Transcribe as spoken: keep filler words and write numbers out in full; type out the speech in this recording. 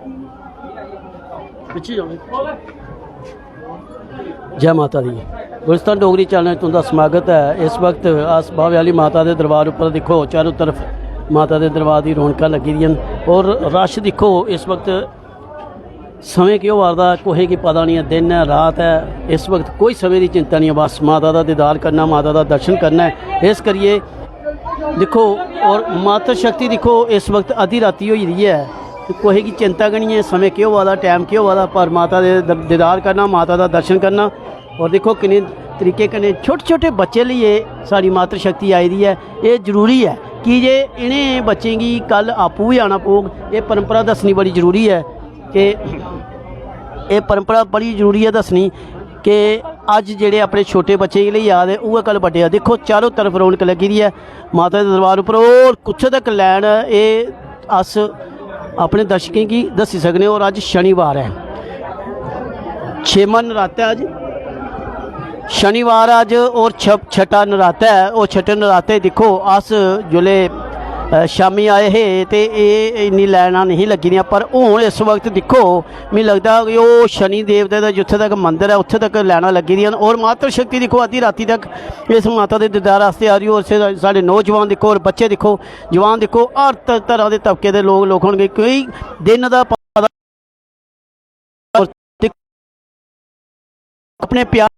पिच्छे जाओ। जै माता दी। गुलिस्तान डोगरी चैनल च तुं'दा स्वागत ऐ। इस वक्त अस बाह्वे आह्ली माता दे दरबार उप्पर, दिक्खो, चारों तरफ माता दे दरबार दी रौनकां लग्गी दियां न। और रश दिक्खो, इस वक्त समें केह् होआ दा, कुसै गी पता निं ऐ, दिन ऐ, रात ऐ, इस वक्त कोई समें दी चिंता निं ऐ। बस माता दा दीदार करना, माता दा दर्शन करना ऐ। इस करियै दिक्खो, और मातृ शक्ति दिक्खो, इस वक्त अद्धी राती होई दी ऐ, ते कुसै गी चिंता गै निं ऐ समें केह् होआ दा, टैम केह् होआ दा, पर माता दे द-, दीदार करना, माता दा दर्शन करना। और दिक्खो, किन्ने तरीके कन्नै छोटे छोटे बच्चे लेइयै साढ़ी मातृ शक्ति आई दी ऐ। एह् जरूरी ऐ, की जे इ'नें बच्चें गी कल आपूं बी आना पौग। एह् परंपरा दस्सनी बड़ी जरूरी ऐ कि एह् परंपरा बड़ी जरूरी ऐ दस्सनी कि अज्ज जेह्ड़े अपने छोटे बच्चें गी लेई आ दे, उ'ऐ कल बड्डे आ। दिक्खो, चारों तरफ रौनक लग्गी दी ऐ माता दे दरबार उप्पर। और कुत्थै तक लैन ऐ, एह् अस अपने दर्शकें गी दस्सी सकने। और अज्ज शनिवार ऐ, छेमां नराता ऐ अज्ज, शनिवार अज्ज, और छ-, छठा नराता ऐ। और छठे नराते दिक्खो, अस जिसलै, अ, शामी आए हे ते एह् इन्नी लाइनां नेईं लग्गी दियां, पर हून इस वक्त दिक्खो, मिगी लगदा कि ओह् शनि देवते दा जित्थै तक मंदर ऐ, उत्थै तक लाइनां लग्गी दियां न। और मातृ शक्ति दिक्खो, अद्धी रातीं तक इस माता दे दीदार आस्तै आ दी। और इत्थै साढ़े नौजवान दिक्खो, और बच्चे दिक्खो, जवान दिक्खो, हर त-, तरह दे तबके दे लोक, लोक होनगे, क्योंकि दिन दा पता, और दिक्खो, अपने प्यार